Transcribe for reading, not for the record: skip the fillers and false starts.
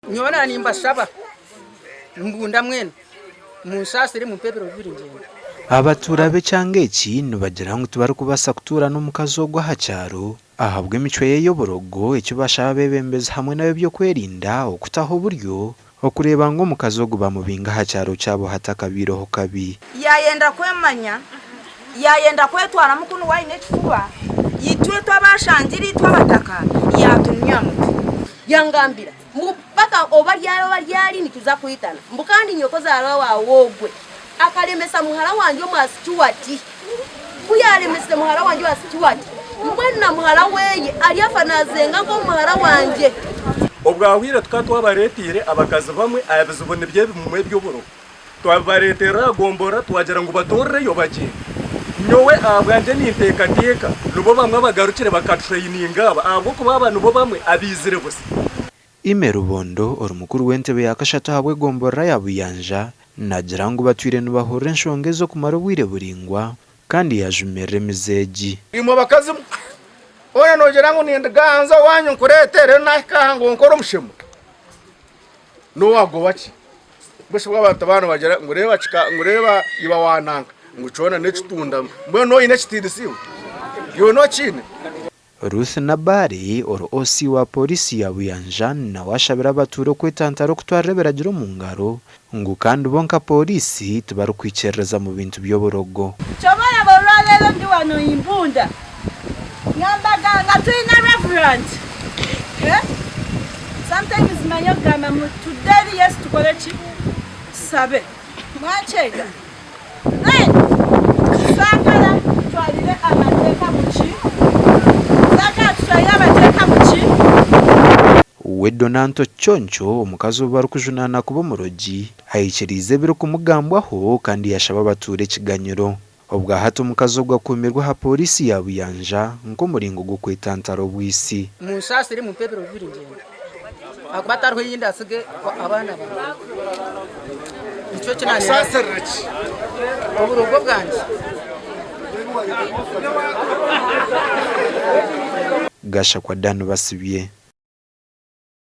Nyowe na nimbashaba mbunda mwena munsaasire mumpe ebiro bibiri ngyende. Abatuura b'ekyanga eki nibagira ngu tibarikubaasa kutuura n'omukazi ogu aha kyaro ahabw'emicwe ye y'oburogo eki bashaba abeebembezi hamwe n'ab'eby'okwerinda okutaho oburyo okureeba ngu omukazi ogu bamubinga aha kyaro kyabo hatakabaireho kabi. Yaayenda kwemanya, yaayenda kwetwaramu kunu we aine ekifuba, itwe itwe abaashangire itwe abataka, yaatunumya aha mutwe. Yangambira mbu paka oba ryari oba ryari nituza kwitana mbu kandi nyokozaara waawe ogwe akaremesa muhara wangye omwa Stuart ku yaaremesize muhara wangye owa Stuart mbwenu na muhara weye aryafa naazenga nk'omuhara wangye. Obwahwire tukaba twabareeteire abakazi bamwe aha bizibu nibyo ebimwe eby'oburogo. Twabibareeterera aha gomborora twagira ngu batoorireyo bagyende. Nyowe ahabwangye ninteekateeka nibo bamwe abagarukire bakaturaininga aba ahabw'okuba aba nibo bamwe abaizire busya. Aime Rubondo ori mukuru w'entebe ya kashatu ahabw'egomborora ya Buyanja naagira ngu batwire nibahurira enshonga ezi okumara obwire buraingwa kandi yaajumirira emize egi. Imwe bakazi mwe, hoona noogira ngu nindiganza owaanyu nkureete, reero naahika aha ngu onkore omushema? N'owaagoba ki? Mbwenu shi abantu baaba nibagira ngu reeba kika ngu reeba iba wa nanka ngu kyona n'ekitunda mbwenu oine ekitiinisa iwe? Iwe nookiine? Ruth Nabali ori OC wa Pooriisi ya Buyanja nawe ashabire abatuura okwetantara okutwarira ebiragiro omu ngaro ngu kandi bo nka Pooriisi tibarikwikiririza mu bintu by'oburogo. Kyova oraba olwaleero ndi wano imbunda ngambaga nga tulina reverend eh sometimes manya okugamba mbu tudde eri Yesu tukole ki tusabe mwakyega then saagala tutwalire amateeka muki saagala tutwalire amateeka muki. We Donanto Conco, omukazi ou barikujunaana kuba omurogi, aikiriize ebirikumugambwaho kandi yashaba abatuura ekiganyiro. Obwahati omukazi ogu akuumirwe aha pooriisi ya Buyanja nk'omuringo gw'okwetantara obwitsi. Munsaasire mumpe ebiro bibiri ngyende, ahakuba tariho ei ndatsige abaana bangye. Nikyo eki Akusaasirire ki? Oburogo bwangye. Gashakwa Dan Basibye.